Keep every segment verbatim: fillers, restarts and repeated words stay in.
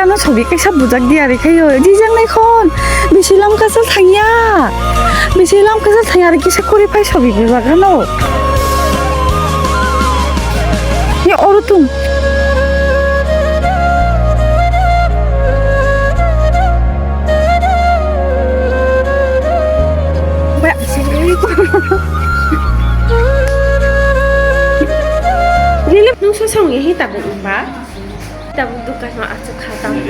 Ano sobi kaisa bujak di ari khayo. Jijak nai khon. Bisi lam kasa thangya. Bisi lam kasa thangya ari kisa kuri phai sobi bujak ano. Ya oro tung. Ba, sini. Lili, nung sosong ya hita ba. Tabuk dukan no achuk kha tabuk.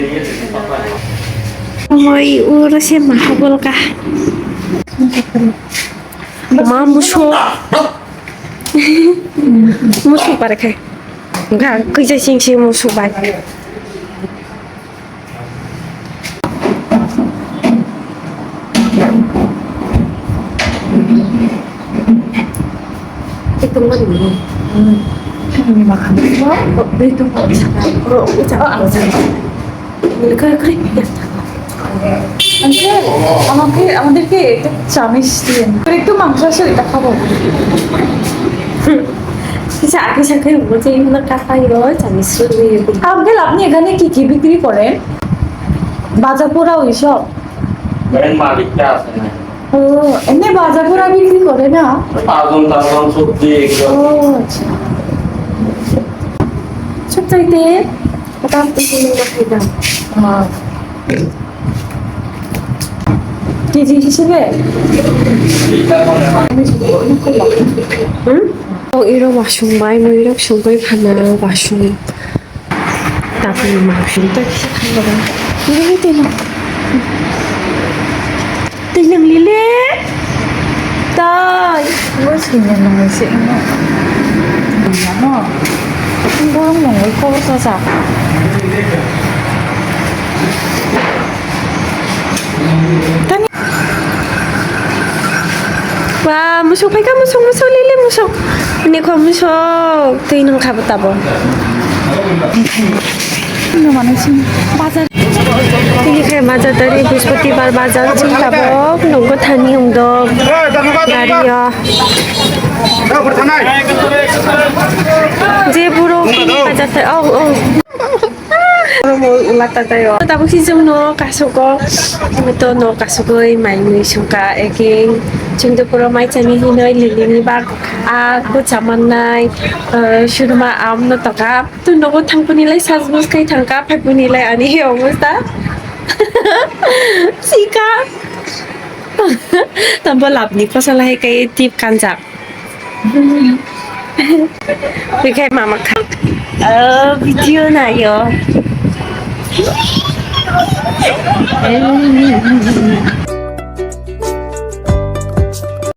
Oi, uro se maha bolka. Ma muso. Muso pare khai. Ga koi jai sing sing muso bai. Uncle, আমাকে, আমাদেরকে একটা চামিচ দিন। একটু মাংস আছে, ওইটা খাবো। কিছু আগে সাথে বলছে, এইগুলো কাটাই হয়, চামিচ দিয়ে দিন। আঙ্কেল, আপনি এখানে কি কি বিক্রি করেন? ভাজা পোড়া ওইসব? এর মালিকটা আছে না। ও, এমনি ভাজা পোড়া বিক্রি করে না? ওই পাঁচজন, চারজন সবজি এগুলো। ও, আচ্ছা। সবচাইতে এটা একটু সুন্দর খাইতাম। হ্যাঁ। কেজি হিসেবে? এইটা মনে হয়। হুম? O, iro wasung bai, muirok sungwi phana wasung. Tapni ma sung ta kisa khayo ba. Iro ni tino. Tino lile. Tai. Bo sini nang se ino. Ino. Borong nang ko sa sa. Tani. Wah, musuk phaikha, musuk, musuk, lili, musuk. Ini kho musuk. Twi nung kha bo tabok. Bazar. Tini khe bazar tari, Brihaspatibar bazar chwng tabok. Nungkho thani wng dok. Gari o. Je buro bazar tari. Oh, oh. Tabuk si chwng no kasugo, to no kasugoi mai mui sungka eke chwng de puro mai chani hinoi lili ni bak a ko chamannai, eh, suruma am no toka to nogo thangpuni lai sajbus kai thangka phaipuni lai ani he obosta sika tambo labni kosa lai kai tip kanjak. Bikhai mama kha. Oh, video nayo.